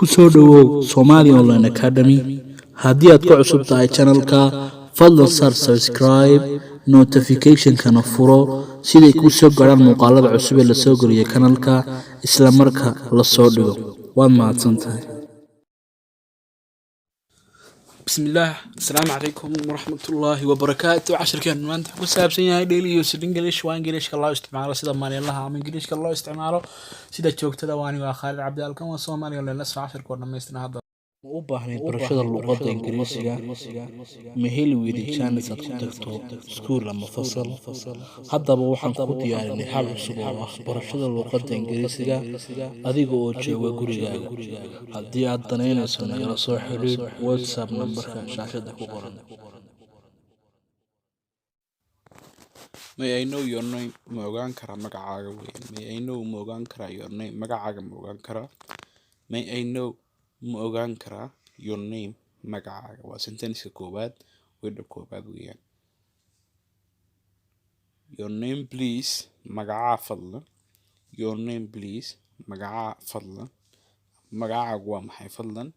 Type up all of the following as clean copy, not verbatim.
Ku soo dhowow Somali Online Academy. Haddii aad ku cusub tahay channelka, fadlan saar subscribe, notificationkana furo siday kuu soo gaadhaan muuqaalada cusub ee lasoo geliyo kanalka isla marka la soo dhigo. Waad mahadsan tahay. Bismillaah, asalaamu calaykum waraxmatullaahi wabarakaatu. Cashirkeenu maanta wuxuu ku saabsan yahay daily use English. Waa Englishka loo isticmaalo sida maalinlaha ama Englishka loo isticmaalo sida joogtada. Waa anigo ah Khaalid Cabdi. Halkan waa Soomaaliya Online. La soo cashirka oo dhammaystiran hadda. Ma u baahnayd barashada luqadda Ingiriisiga? Ma heli weyday jaanis aad ku tagto iskuul ama fasal? Haddaba waxaan kuu diyaarinay hal cusub oo ah barashada luqadda Ingiriisiga adiga oo jooga gurigaaga. Haddii aad danaynayso, nagala soo xiriir WhatsApp nambarka shaashada ku qoran. May I know your name? Ma ogaan karaa magacaaga weeyaan. May I know, ma ogaan karaa, your name, magacaaga ma ogaan karaa. May I know, ma ogaan karaa, your name, magacaaga. Waa sentence koowaad, weedha koowaad weeyaan. Your name, please, magacaa fadlan. Your name, please, magacaa fadlan. Magacaagu waa maxay fadlan?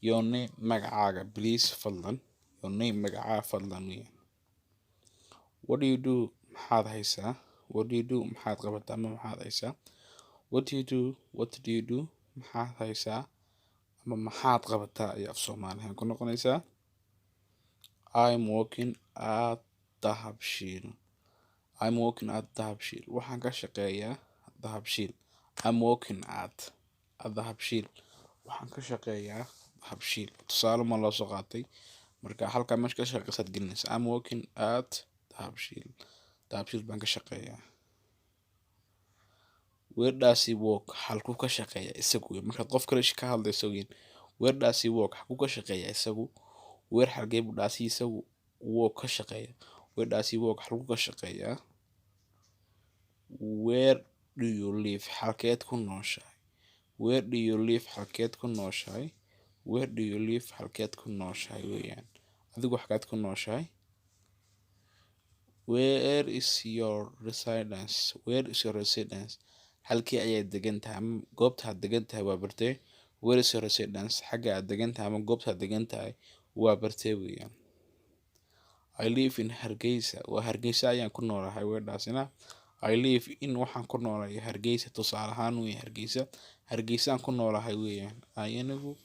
Your name, magacaaga, please, fadlan. Your name, magacaa fadlan weeyaan. What do you do? Maxaad haysaa? What do you do? Maxaad qabataa ama maxaad haysaa? What do you do? What do you do? Maxaad haysaa ama maxaad qabataa ayaa af Soomaaliyan ku noqonaysaa. I'm working at Dahabshiil. I'm working at Dahabshiil. Waxaan ka shaqeeyaa Dahabshiil. I'm working at Dahabshiil. Waxaan ka shaqeeyaa Dahabshiil. Tusaale ma loo soo qaatay. Marka halkaa meesha ka shaqeysaad gelinaysa. I'm working at Dahabshiil. Dahabshiil baan ka shaqeeyaa. Where does he work? Halkuu ka shaqeeyaa isagu? Markaad qof kale ka hadlayso weyn. Where does he work? Halkuu ka shaqeeyaa isagu? Where, xagee buu, does he, isagu, work, ka shaqeeya? Where does he work? Halkuu ka shaqeeyaa? Where do you live? Halkeed ku nooshahay? Where do you live? Halkeed ku nooshahay? Where do you live? Halkeed ku nooshahay weeyaan. Adigu xageed ku nooshahay? Where is your residence? Where is your residence? Halkee ayaad degan tahay ama goobta aad degan tahay waa bartee? Where is your residence? Xagga aad degan tahay ama goobta aad degan tahay waa bartee weeyaan. I live in Hargeysa. Waa Hargeysa ayaan ku noolahay weedhaasina. I live in, waxaan ku noolahay, Hargeysa. Tusaale ahaan weeye Hargeysa. Hargeysaan ku noolahay weeyaan. Anigu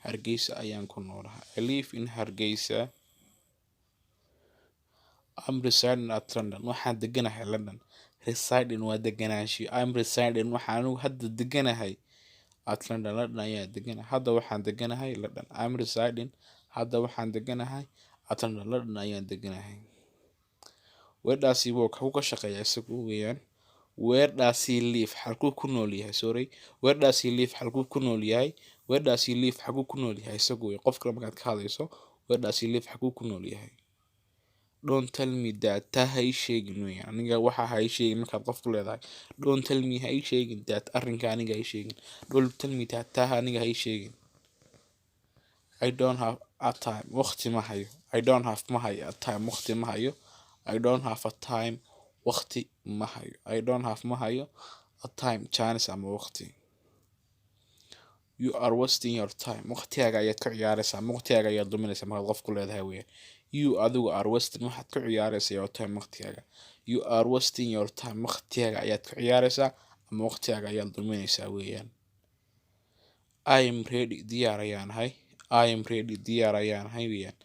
Hargeysa ayaan ku noolahay. I live in Hargeysa. I'm residing at London. Waxaan deganahay London. Residing waa deganaanshiyo. I'm residing, waxaan anigu hadda deganahay, at London, London ayaan deganahay. Hadda waxaan deganahay London. I'm residing, hadda waxaan deganahay, at London, London ayaan deganahay. Where does he work? Halkuu ka shaqeeyaa isagu weeyaan. Where does he live? Halkuu ku nool yahay? Sorry. Where does he live? Halkuu ku nool yahay? Where does he live? Halkuu ku nool yahay isagu weeye. Qof kale markaad ka hadlayso, where does he live? Halkuu ku nool yahay? Don't tell me that, taa ha ii sheegin weeyaan. Aniga waxa ha ii sheegin markaad qof ku leedahay. Don't tell me, ha ii sheegin, that, arrinka aniga ha ii sheegin. Don't tell me that, taa aniga ha ii sheegin. I don't have a time. Waqti ma hayo. I don't have, ma hayo, a time, waqti ma hayo. I don't have a time, waqti ma hayo. I don't have, ma hayo, a time, chance ama waqti. You are wasting your time. Waqtigaaga ayaad ku ciyaaraysaa ama waqtigaaga ayaad luminaysaa markaad qof ku leedahay weeyaan. You, adigu, are wasting, waxaad ku ciyaaraysaa, your time, waqtigaaga. You are wasting your time. Waqtigaaga ayaad ku ciyaaraysaa ama waqtigaaga ayaad luminaysaa weeyaan. I am ready, diyaar ayaan ahay. I am ready, diyaar ayaan ahay weeyaan.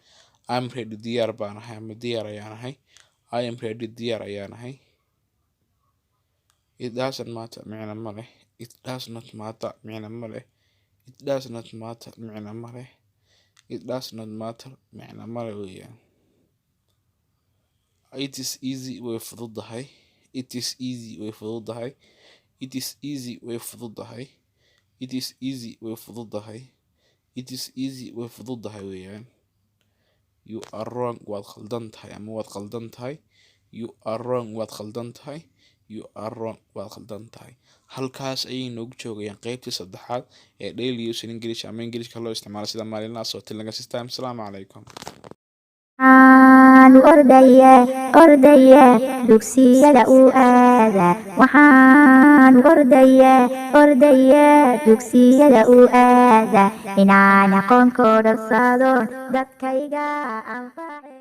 I am ready, diyaar baan ahay ama diyaar ayaan ahay. I am ready, diyaar ayaan ahay. It doesn't matter, micno ma leh. It does not matter, micno ma leh. It does not matter, micno ma leh. It does not matter, micno ma leh weeyaan. It is easy, way fududahay. It is easy, way fududahay. It is easy, way fududahay. It is easy, way fududahay. It is easy, way fududahay weeyaan. You are wrong, waad khaldan tahay ama waad khaldan tahay. You are wrong, waad khaldan tahay. You are wrong, waad khaldan tahay. Halkaas ayay noogu joogayaan qeybtii saddexaad ee daily use in English ama Englishka loo isticmaalo sida maalinlaha. Soo tilnaga system. Asalaamu calaykum. Waxaan ordaya, ordaya, dugsiyada u aad. Aada waxaan ordaya, ordaya, dugsiyada u aada inaan aqoon korodhsado, dadkayga anface.